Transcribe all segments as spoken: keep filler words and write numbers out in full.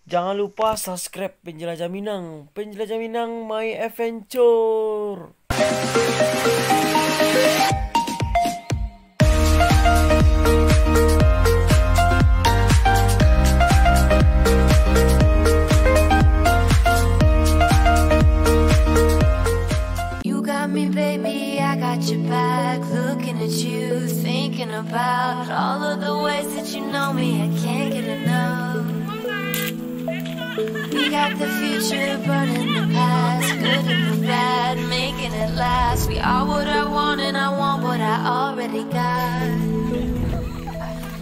Jangan lupa subscribe Penjelajah Minang. Penjelajah Minang, my adventure. You got me, baby, I got your back. Looking at you, thinking about all of the ways that you know me. I can't get enough. We got the future, burning the past, good and the bad, making it last. We are what I want, and I want what I already got.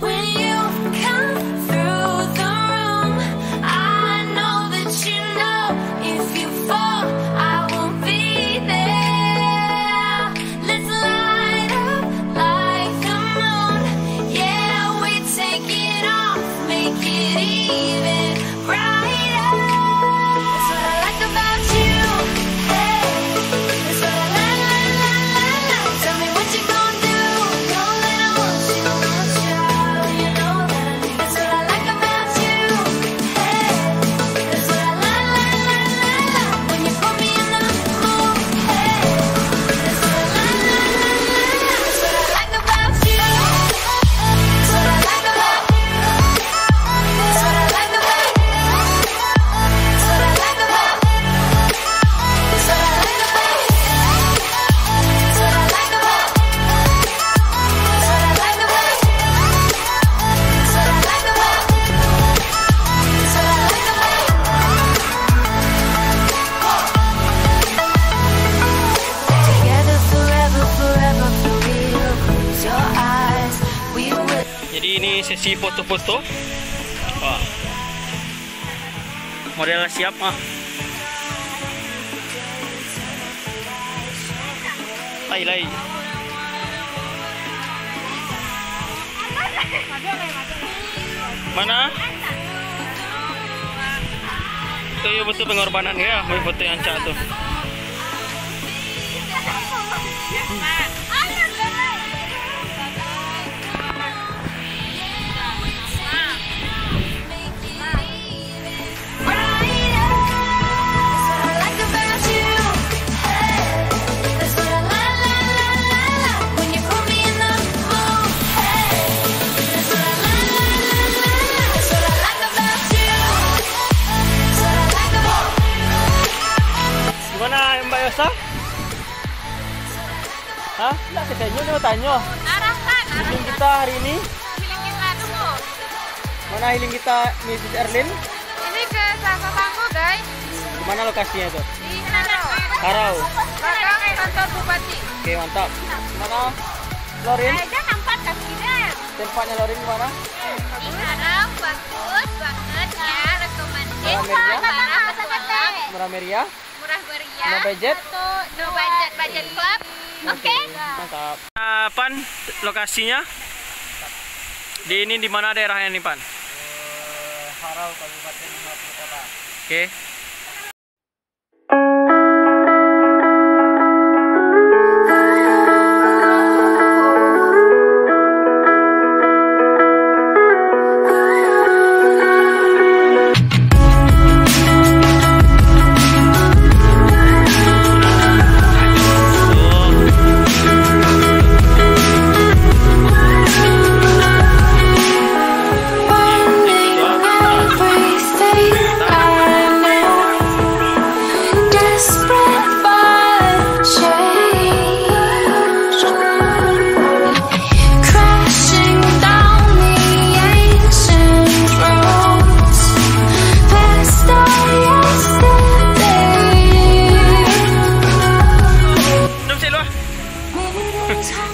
When you come through the room, I know that you know if you fall, I won't be there. Let's light up like the moon. Yeah, we take it off, make it even brighter. That's what I like about you. Hey, that's what I like, like, like, like, like. Tell me what you gonna do. Don't let 'em want you, want you. You know that I need. That's what I like about you. Hey, that's what I like, like, like, like, like. When you put me in the mood, hey, that's what I like, like, like, like, like. That's what I like about you. That's what I like about you. That's what I like about you. That's what I like about you. That's what I like about you. That's what I like about you. That's what I like about you. That's what I like about you. That's what I like about you. Together forever, forever for real. Close your eyes. We will. Jadi, ini sesi foto-foto. Wah. Model siap, ah. Lai, lai. Mana? Tu yo butuh pengorbanan yo, ambil foto yang rancak tu. Gimana, Mbak Yosa? Hah? Ndak, kita nyo, nyo tanyo. Arahkan, arahkan. Healing kita hari ini. Healing kita dulu. Mana healing kita, Missus Erlin? Ini ke Sasa Sanggo, guys. Di mana lokasinya itu? Di Harau. Harau. Belakang kantor bupati. Oke, mantap. Mana, Lorin? Aja nampak kaki deh. Tempatnya Lorin di mana? Di Harau, bagus banget ya, recommended. Murah meriah. Para petualang. Murah meriah. Murah meriah. No budget? No budget, budget club. Oke. Mantap. Ah, Pan, lokasinya? Di ini di mana daerahnya nih, Pan? Eh, Harau, Kabupaten Lima Puluh Kota. Oke. Desperate for change, crashing down the ancient roads, past our yesterday. Minum cek lu ah.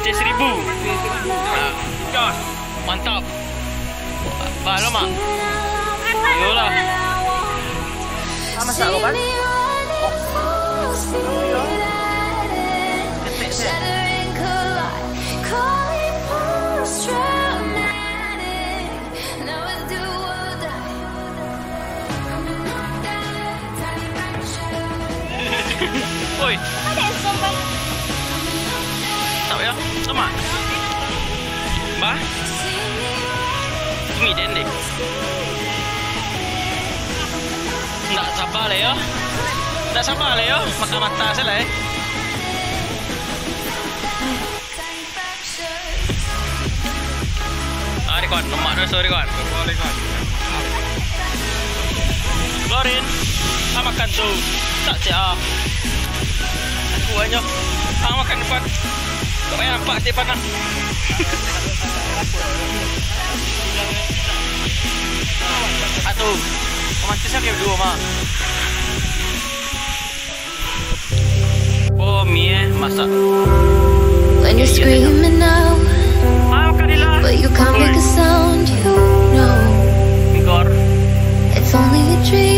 Cek seribu. Gas. Mantap. Bah, alamak. Yolah. Ah, masak kau, Pan? Ketek, Sek. Oi. Tak payah. Lemak. Bah. Tinggi den deh. Sabar lah yo. Ndak sabar lah yo. Mata-mata salah eh. Ah, Rikon, lemak tu, sorry, Rikon. Keluarin. Ah, makan tu. Tak siap. Aku banyak. Ah, makan depan. Tak payah nampak depan lah. Satu. Romantis kan dia berdua, mah. Oh, mie masak. When you're screaming out, but you can't make a sound, you know. It's only a dream.